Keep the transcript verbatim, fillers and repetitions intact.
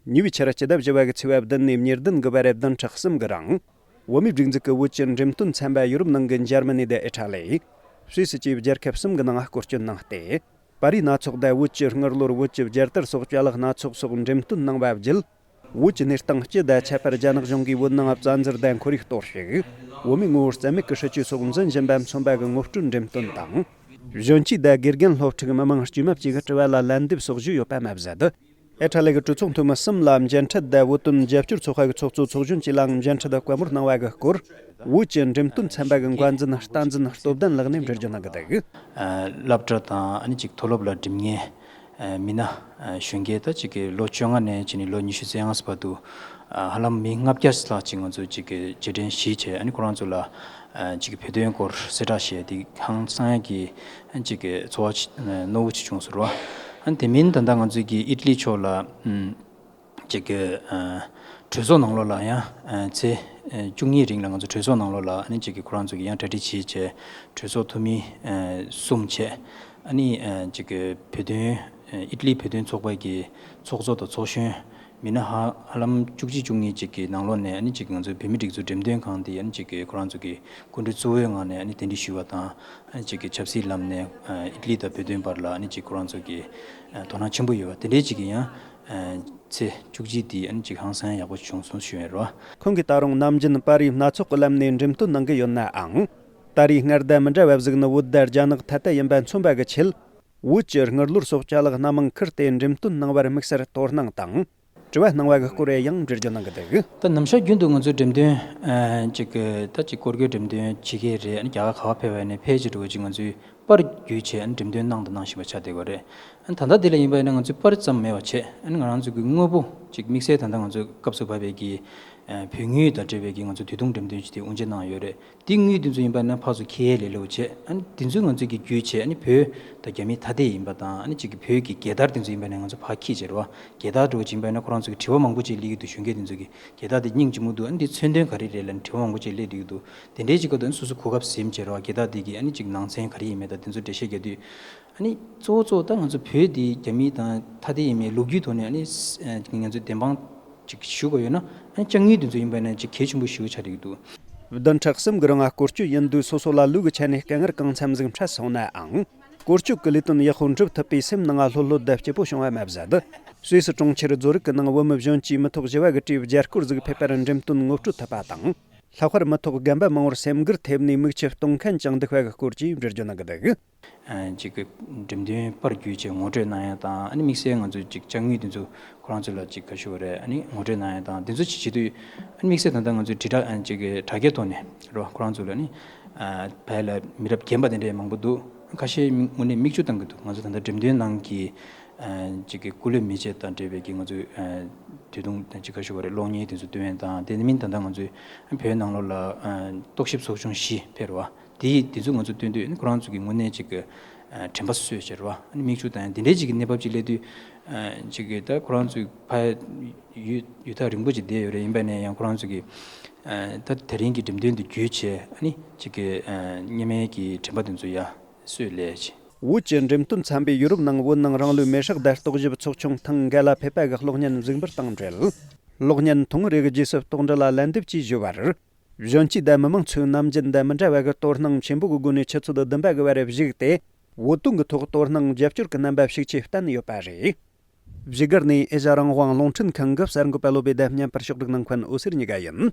ཉེ་བའི་ཆར་སྤྱི་ཟླ་བཞི་པ་གི་ཚེས་པ་བདུན་ནས་ཉེར་བདུན་གི་བར་བདུན་ཕྲག་གསུམ་གི་རིང་། བོད་མིའི་སྒྲིག་འཛུགས་ཀྱི་བོད་ཀྱི་འགྲེམས་སྟོན་ཚན་པ་ཡུ་རོབ་ནང་གི་འཇར་མ་ནི་དང་ཨི་ཊ་ལི། སུད་སི་བཅས་རྒྱལ་ཁབ་གསུམ་གི་ནང་སྐོར་སྐྱོད་གནང་སྟེ། པར་རིས་སྣ་ཚོགས་དང་བོད་ཀྱི་དངུལ་ལོར་བོད་ཀྱི་རྒྱལ་དར་སོགས་ཅ་ལག་སྣ་ཚོགས་སོགས་འགྲེམས་སྟོན་གནང་བ་བརྒྱུད། བོད་ཀྱི་གནས་སྟངས་སྤྱི་དང་ཁྱད་པར་རྒྱ་ནག་གཞུང་གིས་བོད་ནང་བཙན་འཛུལ་དང་ཁོར་ཡུག་གཏོར་བཤིག་བོད་མིའི་ངོ་བོ་རྩ་མེད་ཀྱི་སྲིད་ཇུས་སོགས་འཛིན་བཞིན་པ་མཚོན་པ་གི་ངོ་སྤྲོད་འགྲེམས་སྟོན་དང་། གཞོན་སྐྱེས་དང་དགེ་རྒན་སློབ་ཕྲུག་མི་མང་དཀྱུས་མ་བཅས་ཀྱི་དྲི་བ་ལ་ལན་འདེབས་སོགས་ཞུས་ཡོད་པ་མ་ཟད། ཨི་ཊ་ལི་གི་གྲོས་ཚོགས་འཐུས་མི་གསུམ་ལ་མཇལ་འཕྲད་དང་བོད་དོན་རྒྱབ་སྐྱོར་ཚོགས་པ་གི་ཚོགས་གཙོ་ཚོགས་གཞོན་བཅས་ལའང་མཇལ་འཕྲད་དང་བཀའ་མོལ་གནང་བ་གི་སྐོར། བོད་ཀྱི་འགྲེམས་སྟོན་ཚན་པ་གི་འགོ་འཛིན་རྟ་འཛིན་སྟོབས་ལྡན་ལགས་ནས་འགྲེལ་བརྗོད་གནང་གི་འདུག་སློབ་གྲྭ་དང་ཨ་ནི་ཅིག་མཐོ་སློབ་ལ་འགྲིམ་མཁན་མི་སྣ་གཞོན་སྐྱེས་ད་ཅིག་གི་ལོ་བཅོ་ལྔ་ནས་བྱས་ནས་ལོ་ཉི་ཤུ་རྩ་ལྔ་བར་དུ་ཧ་ལམ་མི་ལྔ་བརྒྱ་ལྷག་ཅིག་ང་ཚོ་ཅིག་གི་རྗེས་དྲན་ཞུས་བྱས། ཨ་ནི་ཁོ་རང་ཚོ་ལ་ཅིག་གི་བོད་དོན་སྐོར་གསལ་བསྒྲགས་བྱས་ཏེ་ཧང་སང་ཡག་གི་ཅིག་གི་ཚོར་བ་ཅིག་རྣོ་བོ་ཅིག་བྱུང་སོང་ར། ཨ་ནི་དེ་མིན་ད་ལྟ་ང་ཚོས་ཀྱི་ཨི་ཊ་ལི་ཕྱོགས་ལ་ཅིག་གི་གྲོས་ཚོགས་ནང་ལོགས་ལ་ཡང་ཚེས་བཅུ་གཉིས་རིང་ལ་ང་ཚོ་གྲོས་ཚོགས་ནང་ལོགས་ལ་ཨ་ནི་ཅིག་གི་ཁོ་རང་ཚོ་གི་ཡང་གྲ་སྒྲིག་བྱས་བྱས་གྲོས་ཚོགས་འཐུས་མི་གསུམ་བྱས། ཨ་ནི་ཅིག་གི་བོད་དོན་ཨི་ཊ་ལིའི་བོད་དོན་ཚོགས་པ་གི་ཚོགས་གཙོ་དང་ཚོགས་གཞོན་མི་སྣ་ཧ་ཧ་ལམ་བཅུ་གཅིག་བཅུ་གཉིས་ཅིག་གི་ནང་ལོགས་ནས་ཨ་ནི་ཅིག་ང་ཚོའི་བོད་མི་སྒྲིག་འཛུགས་འགྲེམས་སྟོན་ཁང་དེ་ཨ་ནི་ཅིག་གི་ཁོ་རང་ཚོ་གི་སྐུ་མགྲོན་གཙོ་བོའི་ངང་ནས་ཨ་ནི་གདན་འདྲེན་ཞུས་པ་དང་། ཨ་ནི་ཅིག་གི་ཆབ་སྲིད་ལམ་ནས་ཨི་ཊ་ལི་དང་བོད་དོན་བར་ལ་ཨ་ནི་ཅིག་ཁོ་རང་ཚོ་གི་དོ་སྣང་ཆེན་པོ་ཡོད་པ་དེ་འདྲའི་ཅིག་གི་ཡང་ཚེས་བཅུ་གཅིག་དེ་ཨ་ནི་ཅིག་ཧང་སང་ཡག་པོ་བྱུང་སོང་ཞུ་ཡ་རོ། ཁོང་གིས་ད་རུང་ནམ་རྒྱུན་པར་རིས་སྣ་ཚོགས་ཀྱི་ལམ་ནས་འགྲེམས་སྟོན་གནང་གི་ཡོད་ནའང་། ད་རེས་སྔར་དང་མི་འདྲ་བ་ཟིག་ནི་བོད་དང་རྒྱ་ནག་ཐ་དད་ཡིན་པ་མཚོན་པ་གི་ཆེད། བོད་ཀྱི་དངུལ་ལོར་སོགས་ཅ་ལག་སྣ་མང་ཁུར་ཏེ་འགྲེམས་སྟོན་གནང་བར་དམིགས་བསལ་དོ་སྣང་དང་། དྲི་བ་གནང་བ་གི་སྐོར་ཡང་འགྲེལ་བརྗོད་གནང་གི་འདུག་ད་ནམ་ཞག་རྒྱུན་དུ་ང་ཚོའི་འགྲེམས་སྟོན་ཨ་ཅིག་གི་ད་ཅིག་སྐོར་སྐྱོད་འགྲེམས་སྟོན་བྱེད་ཀྱི་རེད། ཨ་ནི་རྒྱ་གར་ག་བ་ཕེབས་པ་ནས་ཕལ་ཆེར་འགྲོ་བ་ཅིག་ང་ཚོའི་པར་བརྒྱུད་བྱས་ཨ་ནི་འགྲེམས་སྟོན་གནང་དང་གནང་བཞིན་པ་ཆགས་བསྡད་ཡོད་རེད། ཨ་ནི་ད་ལྟ་འདི་ལ་ཡིན་པ་ཡིན་ན་ང་ཚོའི་པར་ཙམ་མེད་པ་བྱས། ཨ་ནི་ང་རང་ཚོ་གི་དངོས་པོ་ཅིག་དམིགས་བསལ་ད་ལྟ་ང་ཚོ་སྐབས་སུ་བབས་པའི་གི་ཨ་བོད་དངུལ་དང་འབྲེལ་བའི་གི་ང་ཚོ་དུས་ཐུང་འགྲེམས་སྟོན་ཅིག་དེ་དབུ་འབྱེད་གནང་ཡོད་རེད། དེ་དངུལ་དེ་ཚོ་ཡིན་པ་ན་ཕར་ཚུར་འཁྱེར་ཡས་ལས་སླ་པོ་བྱས། ཨ་ནི་དེ་ཚོ་ང་ཚོས་ཀྱི་བརྒྱུད་བྱས་ཨ་ནི་བོད་དང་རྒྱ་མི་ཐ་དད་ཡིན་པ་དང་། ཨ་ནི་གཅིག་གི་བོད་ཀྱི་རྒྱལ་དར་དེ་ཚོ་ཡིན་པ་ན་ང་ཚོ་ཕར་འཁྱེར་བྱས་རེད་བ། རྒྱལ་དར་འདྲ་བོ་ཅིག་ཡིན་པ་ན་ཁོ་རང་ཚོ་གི་དྲི་བ་མང་པོ་ཅིག་སླེབས་ཀྱི་འདུག་གཞོན་སྐྱེས་དེ་ཚོ་གི་རྒྱལ་དར་དེ་སྙིང་རྗེ་མོ་འདུག་ཨ་ནི་དེ་མཚོན་དོན་ག་རེ་རེད་ལབ་ནས་དྲི་བ་མང་པོ་ཅིག་སླེབས་བསྡད་ཀྱི་འདུག་དེ་འདྲའི་ཅིག་ག་དུས་སོ་སོ་གོ་སྐབས་ཟིན་བྱས་རེད་བ། རྒྱལ་དར་དེ་གི་ཨ་ནི་ཅིག་ནང་ཚན་ག་རེ་ཡིན་མིན་དང་དེ་ཚོ་འགྲེལ་བཤད་རྒྱག་དུས། ཨ་ནི་གཙོ་བོ་གཙོ་བོ་ད་ང་ཚོ་བོད་དེ་རྒྱ་མི་དང་ཐ་དད་ཡིན་མིན་ལོ་རྒྱུས་ཐོག་ནས་ཨ་ནི་ང་ཚོ་བདེན་དཔང་ཅིག་ཞུ་དགོས་ཡོད་ན། ཨ་ནི་ཅ་དངོས་དེ་ཚོ་ཡིན་པ་ན་ཅིག་གལ་ཆེན་པོ་ཞེ་པོ་ཆགས་བསྡད་ཀྱི་འདུག་བདུན་ཕྲག་གསུམ་གི་རིང་སྐོར་སྐྱོད་ཡིན་དུས་སོ་སོ་ལ་ལུས་ཀྱི་ཆ་ནས་དཀའ་ངལ་གང་འཚམ་ཟིག་འཕྲད་སོང་ནའང་། སྐོར་སྐྱོད་ཀྱི་ལས་དོན་ཡག་པོ་འགྲུབ་ཐུབ་པའི་སེམས་ནང་ལྷོད་ལྷོད་དང་སྐྱིད་པོ་བྱུང་བ་མ་ཟད། སུད་སི་གྲོང་ཁྱེར་ཛོ་རིག་གི་ནང་བོད་མི་གཞོན་སྐྱེས་མི་ཐོག་བཞི་བ་གི་གྲས་རྒྱ་སྐོར་ཟིག་ཕེབས་པར་འགྲེམས་སྟོན་ངོ་སྤྲོད་ཐུབ་པ་དང་། ལྷག་པར་མི་ཐོག་རྒན་པ་མང་བོར་སེམས་འགུལ་ཐེབས་ནས་མིག་ཆུ་གཏོང་མཁན་ཀྱང་འདུག་པ་གི་སྐོར་གྱིས་འགྲེལ་བརྗོད་གནང་གི་འདུག་ཨ་ཅིག་གི་འགྲེམས་སྟོན་པར་བརྒྱུད་བྱས་ངོ་སྤྲོད་གནང་ཡ་དང་། ཨ་ནི་དམིགས་བསལ་ང་ཚོས་ཅིག་ཅ་དངོས་དེ་ཚོ་ཁོ་རང་ཚོ་ལ་ཅིག་ག་ཞུ་བ་རེད། ཨ་ནི་ངོ་སྤྲོད་གནང་ཡ་དང་དེ་ཚོ་ཅིག་བྱེད་དུས། ཨ་ནི་དམིགས་བསལ་ད་ལྟ་ང་ཚོའི་དྲིལ་བསྒྲགས་ཨ་ཅིག་གི་དྲ་རྒྱའི་ཐོག་ནས་རོ། ཁོ་རང་ཚོ་ལ་ནི་ཨ་ཕ་ཡ་ལ་མི་རབས་རྒན་པ་དེ་འདྲས་མང་པོ་འདུག་ཁ་ཤས་མི་དངོས་གནས་མིག་ཆུ་བཏང་གི་འདུག་ང་ཚོ་ད་ལྟ་འགྲེམས་སྟོན་ནང་གི་ཨ་ཅིག་གི་སྐུ་ལུས་མེ་མཆོད་དང་འབྲེལ་བའི་གི་ང་ཚོའི་ཨ་དུས་ཐུང་དང་ཅིག་ག་ཞུ་བ་རེད། གློག་བརྙན་དེ་ཚོ་སྟོན་ཡ་དང་། དེ་མིན་ད་ལྟ་ང་ཚོའི་བོད་ནང་ལོགས་ལ་ཨ་རྟོག་ཞིབ་ཚོགས་ཆུང་བཞི་ཕེབས་རེད་བ། དེ་དེ་ཚོ་ང་ཚོ་སྟོན་དུས་ཨ་ནི་ཁོ་རང་ཚོ་གི་དངོས་གནས་ཅིག་གི་ཨ་དྲན་པ་གསོས་བྱས་རེད་བ། ཨ་ནི་མིག་ཆུ་བཏང་ཡ་དེ་འདྲའི་ཅིག་གི་གནས་བབ་ཅིག་སླེབས་དུས། ཨ་ཅིག་གི་ད་ཁོ་རང་ཚོའི་ཕ་ཡུལ་ཡུལ་ཐག་རིང་པོ་ཅིག་བསྡད་ཡོད་རེད། ཡིན་པ་ནས་ཡང་ཁོ་རང་ཚོ་གི་ཨ་ད་དེ་རིང་གི་འགྲེམས་སྟོན་དེ་བརྒྱུད་བྱས་ཨ་ནི་ཅིག་གི་ཨ་སྔོན་མའི་གི་དྲན་པ་དེ་ཚོ་ཡར་གསོས་ལས་ཅིག་བོད་ཀྱི་འགྲེམས་སྟོན་ཚན་པས་ཡུ་རོབ་ནང་བོད་ནང་རང་ལུས་མེར་སྲེག་དང་རྟོག་ཞིབ་ཚོགས་ཆུང་ཐེངས་འགའ་ལ་ཕེབས་པ་གི་གློག་བརྙན་གཟིགས་འབུལ་དང་འབྲེལ། གློག་བརྙན་ཐུང་ངུ་རེ་གི་རྗེས་སུ་ལྟོགས་འདྲི་ལ་ལན་འདེབས་ཀྱིས་ཞུས་པར། གཞོན་སྐྱེས་དང་མི་མང་ཚོས་ནམ་རྒྱུན་དང་མི་འདྲ་བ་གི་དོ་སྣང་ཆེན་པོ་གི་སྒོ་ནས་ཆུ་ཚོད་བདུན་པ་གི་བར་བཞུགས་ཏེ། བོད་དོན་གི་ཐོག་དོ་སྣང་རྒྱབ་སྐྱོར་གི་རྣམ་པ་ཤུགས་ཆེ་བསྟན་ཡོད་པ་རེད། བཞུགས་སྒར་ནས་ཨེ་ཤ་རང་དབང་རླུང་འཕྲིན་ཁང་གི་གསར་འགོད་པ་བློ་བྷེ་དང་མཉམ་པར་ཕྱོགས་སྒྲིག་གནང་མཁན་འོད་ཟེར་གཉིས་ཀ་ཡིན།